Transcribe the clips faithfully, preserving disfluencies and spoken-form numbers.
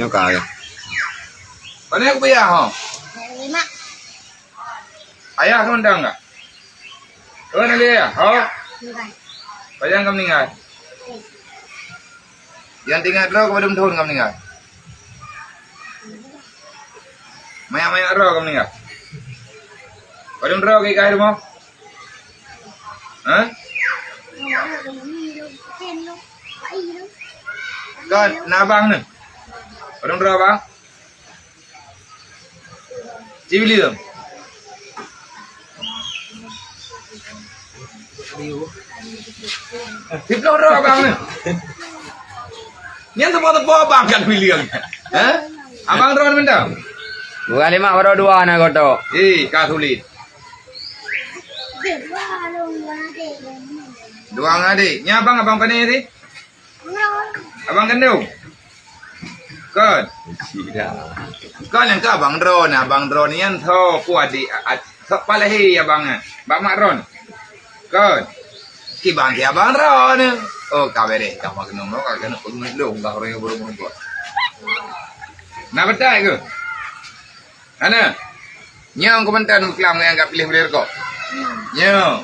Nyoe ka, ya. Pane kupiah, ho? Lima. Ayah kau undang enggak? Oh, nak lihat, ho? Bukan. Pajan kau meninggal? Yang tinggal droe kau padum tahun kau meninggal? Mayak-mayak droe kau meninggal? Padum droe kau ikat rumah? Hah? Kan, na abang ni. Padum droe abang? Cibileum. Siplôh droe abang ni. Nyan teupeu-teupeu abang kat William. Ha? Abang droe mantong. Bukan lima, baru dua na goto. Eh, ka sulit. Dua ngon adek. Nyan abang, abang pane sih? Abang kandung? Kon. Kon nyang ka abang droe, abang droe nyan tho ku adik, a-, a-, sok pah lahé abang, bak mak droe. Kon. Kiban si abang droe. Oh, ka bereh, ka mak keunoe, ka keunoe peungeut lôn, ka ureueng nyang burung muphom. Na beutai keu? Hana. Nyoe keumantan beukelam nyang ka piléh bri rukok. Nyoe.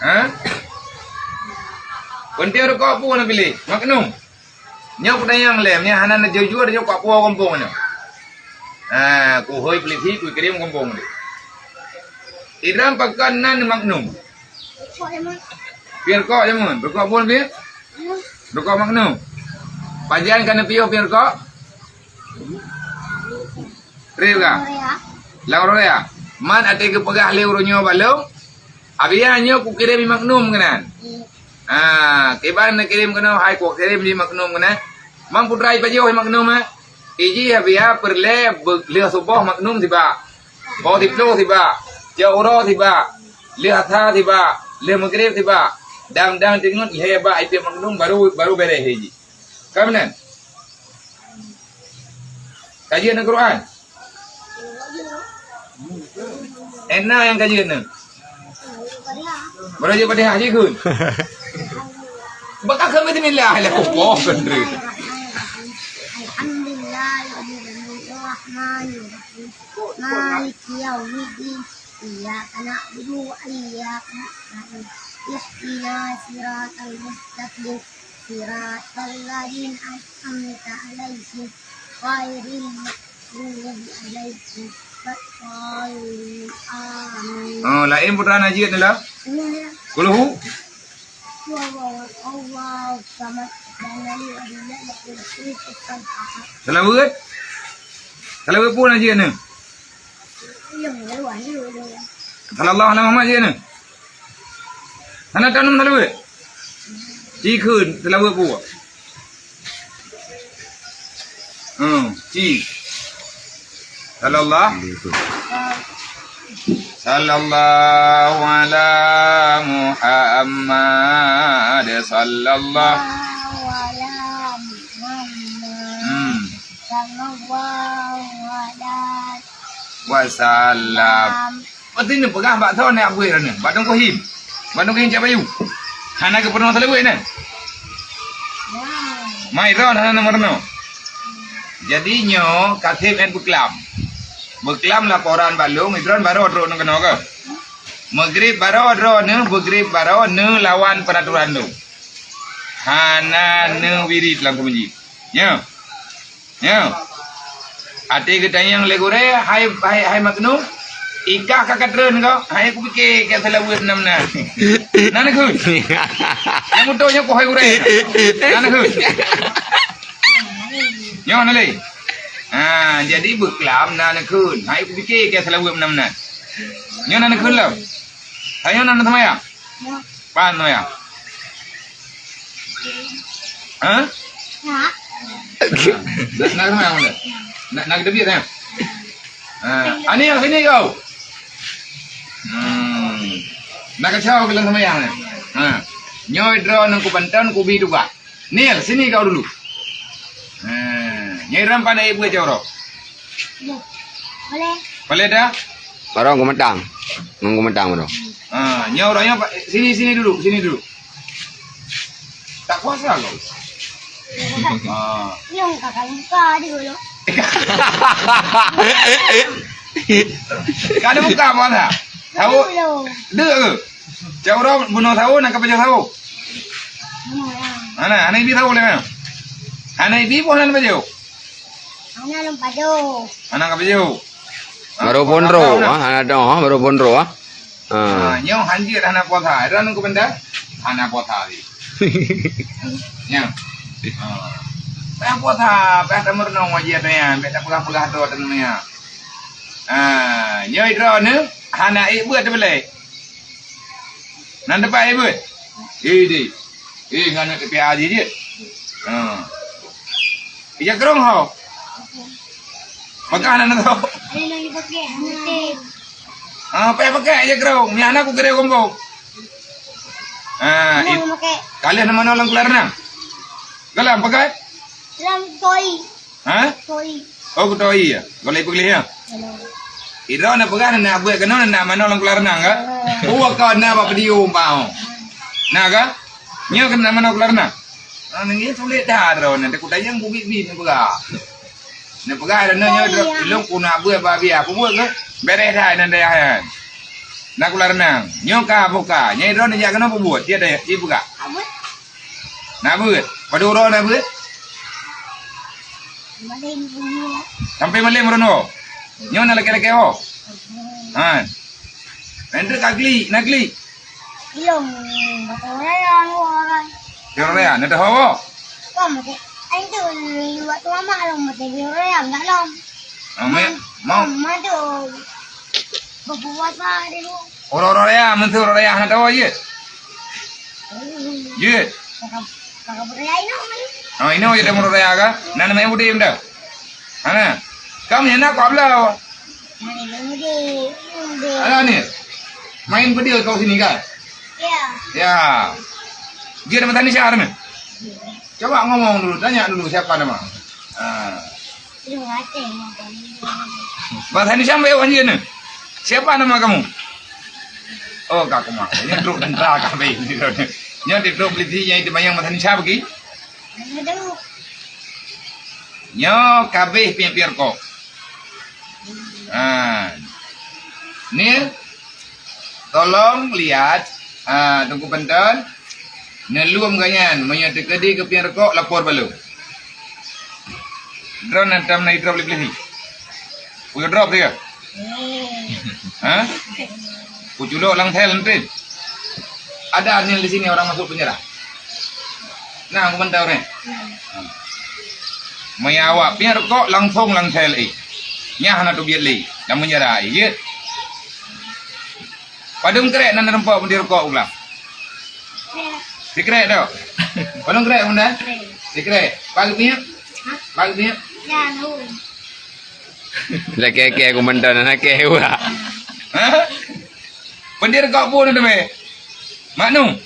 Ha? Peunteng rukok peue na piléh? Magnum. Nyoe peue nyang lé, nyoe hana na jujur nyoe kok puwoe gampông nyoe. Ha, kuhôi peulisi kukirim gampông nyoe. Idram pakon nan Magnum. Piep rukok jameun, rukok peue piep? Rukok Magnum. Pajan ka neupiôh piep rukok? Trép ka? Lam Rorea. Man até geupeugah lé ureueng nyoe bak lôn, "Abiya nyoe kukirim i Magnum keunan." Ha, kiban neukirém keunoe, hai kukirim i Magnum keunan. Man putra i pajoh i Magnum, eh? Iji abiya peureulée beu-, lheueh suboh Magnum sibak. Boh siplôh sibak. Cok uroe sibak. Lheueh asa sibak. Lheueh meugrib sibak. Dang-dang teungeut lhée bak i piep Magnum baru, baru bereh iji. Ka meunan? Ka jeuet ngon Quran? Ena nyang ka jeuet ngon. Baru jeuet Fatihah jih kun. Baka kami bismillah lah kupoh kendri. Alhamdulillahirrahmanirrahim. Maliki yaumiddin. Iyyaka na'budu wa iyyaka nasta'in. Ihdinas siratal mustaqim. Siratal ladzina an'amta 'alaihim ghairil maghdubi 'alaihim waladdallin. Amin. Oh, laén putra na jeuet ni lah. Kulhu. Huwallahu samad. Lam yalid wa lam yulad wa lam yakul lahu kufuwan ahad. Salawat. Salawat pun na jeuet ni. Sallallahu alaihi Muhammad jeuet ni. Hana tanom salawat. Ci kheun salawat pun. Hmm, ci. Sallallahu. Sallallahu ala Muhammad. Sallallahu. Hmm. Sallallahu alaihi wasallam. Berarti ni peugah bak soe ni Abu Hurairah ni? Bak Teungku Him. Bak Teungku Him Cak Bayu. Hana geupeurunoe salawat ni. Mai droe hana meurunoe. Jadi nyoe ka sép nyan beuklam. Beuklam laporan bak lôn, droeneuh baroe droeneuh keunoe keu. Meugrib baroe droeneuh, meugrib baroe neulawan peuraturan lôn. Hana neuwirit lam keumeuji. Nyoe. Nyoe. Até geutanyong lé gurée, hai, hai, hai Maknum, ikah ka katreun kau, hai kupike ka seulaweuet nam na. Na neukheun. Nyang muto nyoe ku hai gurée. Na neukheun. Nyoe na lé. Ha, jadi beuklam na neukheun. Hai kupike ka seulaweuet nam na. Nyoe na neukheun lom. Hai nyoe na neuseumayang. Pan tu ya? Hah? Nak. Nak, nak kena mana? Nak, nak kedebiet ya? Ha, ani yang sini kau. Hmm. Nak kacau ke dalam sembahyang ni? Ha. Nyoe droeneuh ku panton ku bi tugaih. Nil, sini kau dulu. Ha, nyai ram pandai ibu coro. Boleh. Boleh dah? Barong geumeuntang. Ngon geumeuntang barong. Ha, nyoe urangnya sini, sini dulu, sini dulu. Tak kuasa kau. Ah. Nyang ka buka dulu. Ka ada buka apa dah? Tahu? Dulu. Dek ke? Cak uroe bunoe sawo, na ka pajoh sawo? Bunoe, ya. Hana, hana ibi sawo lé, ya? Hana ibi pun hana pajoh? Hana lom pajoh. Hana ka pajoh? Baru pondro, ah, hana dong, ah, baru pondro, ah. Ah. Ah, nyoe hanjeuet hana puasa. Ira nunggu benda? Hana puasa lé. Nyoe. Ah. Payah puasa, payah tameurunoe ngaji ata nyan, payah tapeugah-peugah droe ata nyan. Ah, nyoe droeneuh hana ék beuet teubeulée. Nan teumpat ék beuet? Idéh. Eh, ngan teumpat aji jeuet. Ha. Ija krong ho. Peugah nan tu. Ah, payah pakai ija krong. Nyan aku kira kumpul. Ah, ka lheueh na manoe lam kolam renang? Kolam pakai? Lam koi. Ha? Koi. Oh, kutoi ya. Kalau ikut ya. Idroe na peugah na beuet keunoe na manoe lam kolam renang ka? Buat kau na bak video umpama. Na ka? Nyoe keunoe manoe kolam renang. Ah, nangis sulit dah droe na. Aku tanyong bubit-bit na peugah. Na peugah dah nyoe droe ilong ku na beuet bak biar. Aku buat ke? Beres dah nan dayah kan. Na kolam renang. Nyoe ka buka. Nyai droe na jak keunoe bubuat. Dia dah ibuka. Abut. Na beuet. Padum uroe na beuet? Malém bunoe. Sampai malém bunoe. Nyoe na lakée-lakée ho. Han. Nanti ka klik, na klik. Ilong, betul ya, orang. Orang ya, na dah ho. Kau mesti, itu, waktu mama lo mesti orang ya, enggak lo. Ah, mai, mau. Mama tu berpuasa dulu. Ora-ora raya, meuntui ora raya hana tawa jeuet. Jeuet. Ah, inoe jeuet ora raya ka? Nan main udem dah. Hana. Kamu yang nak kau belau. Alah ni. Main pedil kau sini kan? Ya. Ya. Dia nama Tanisha ni. Coba ngomong dulu, tanya dulu siapa nama. Ah. Bang Sani sampai wan jeuet ni. Siapa nama kamu? Oh, ka kuma. Nyoe trok tentara ka habéh. Nyoe di trok polisi nyang itu bayang Bang Sani siapa ki? Nyoe ka habéh piep-piep rukok. Ha. Ni tolong lihat, ha, Teungku Panton. Neulom gobnyan, meunyoe teukeudi keupiep rukok, lapor bak lôn. Droeneuh tam na idrop lé polisi. Kudrop dia. Ha? Kuculok lam sel nanti. Ada nih di sini orang masuk penjara. Nah, aku mantau nih. Meunyoe awak piep rukok langsong lam sel, eh. Nyan hana teubiet lé. Lam penjara, eh, jeuet. Padum krek nan rumpok beundi rukok ulang? Sikrek tu. Padum krek bunda? Sikrek. Pagi piep? Pagi piep? Lakée-lakée aku mantong, lakée wah. Ha? Beundi rukok pun tu be. Maknu.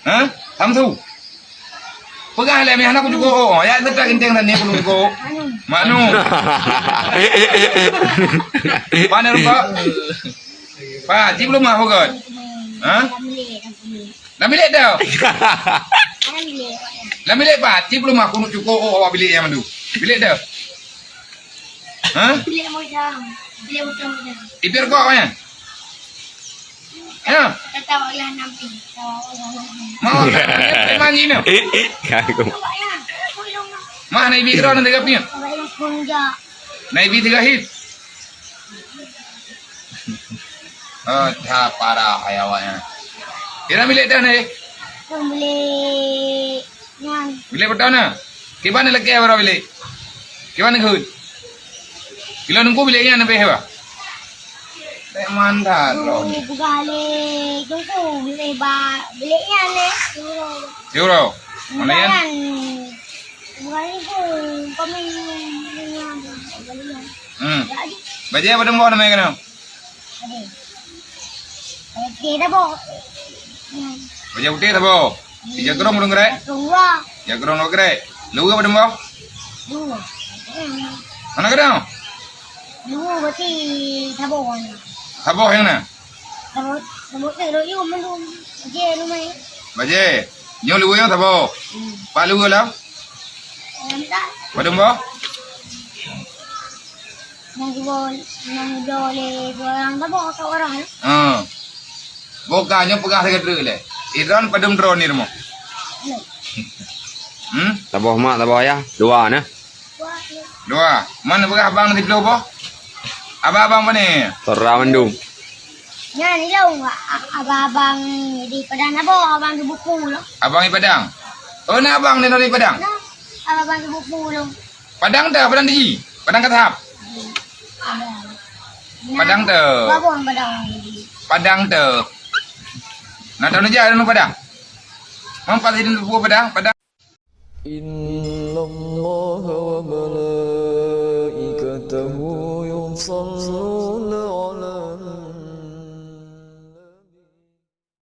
Ha? Samsu. Peugah lé meuhana kucukok. Oh, ya tetap inteng tadi aku cukok. Maknu. Mana rupa? Pak, cip lumah bukan? Ha? Lam bilik dah. Lam bilik, Pak. Cip lumah aku nak cukok. Oh, awak bilik yang mandu. Bilik dah. Ha? Ipir kok, ya? Ya. Mau, manji ni. Mana ibi kira nanti kapnya? Na ibi tiga hit. Oh, dah parah ya awaknya. Kira bilik dah ni? Bilik nyan. Bilik betul na? Kiban lagée baroe bilik? Kiban ngon? Kilo nunggu bilik nyan habéh ba? Pek mantap loh. Peugah lé Teungku, bilik ba, bilik nyan lé. Euro. Euro. Mana nyan? Bukan itu, kami nyan. Hmm. Jadi. Bajée apa dong nama kena? Okey, dah boh. Bajée putih dah boh. Di jakrong belum gerai? Jakrong dua. Jakrong dua gerai. Lu apa dong boh? Dua. Mana kena? Dua berarti saboh. Saboh yang mana? Saboh, saboh tu lu belum. Bajée lu mai. Bajée. Nyoe lu yang saboh. Hmm. Pak lu lah. Padum boh? Nyang geubo-, nyang geubo lé dua orang saboh atau orang, ya? Ha. Boh ka nyoe peugah lagèe treuk lé. Idron padum droe ni rumoh? Hmm? Saboh mak, saboh ayah, dua na. Dua. Mana peugah abang siplôh boh? Abang-abang pane? Tora mandum. Nyan ilong, a-, a-, abang-abang di Padang saboh, abang di Bukulu. Abang di Padang? Oh, na abang di, di Padang? Na, abang di Bukulu. Padang teuh, Padang Diji? Padang Katahap? Padang. Padang teuh. Babon Padang Diji. Padang teuh. Na tahu neujak dalam Padang? Mampat sidin Padang, Padang. إن الله وملائكته يصلون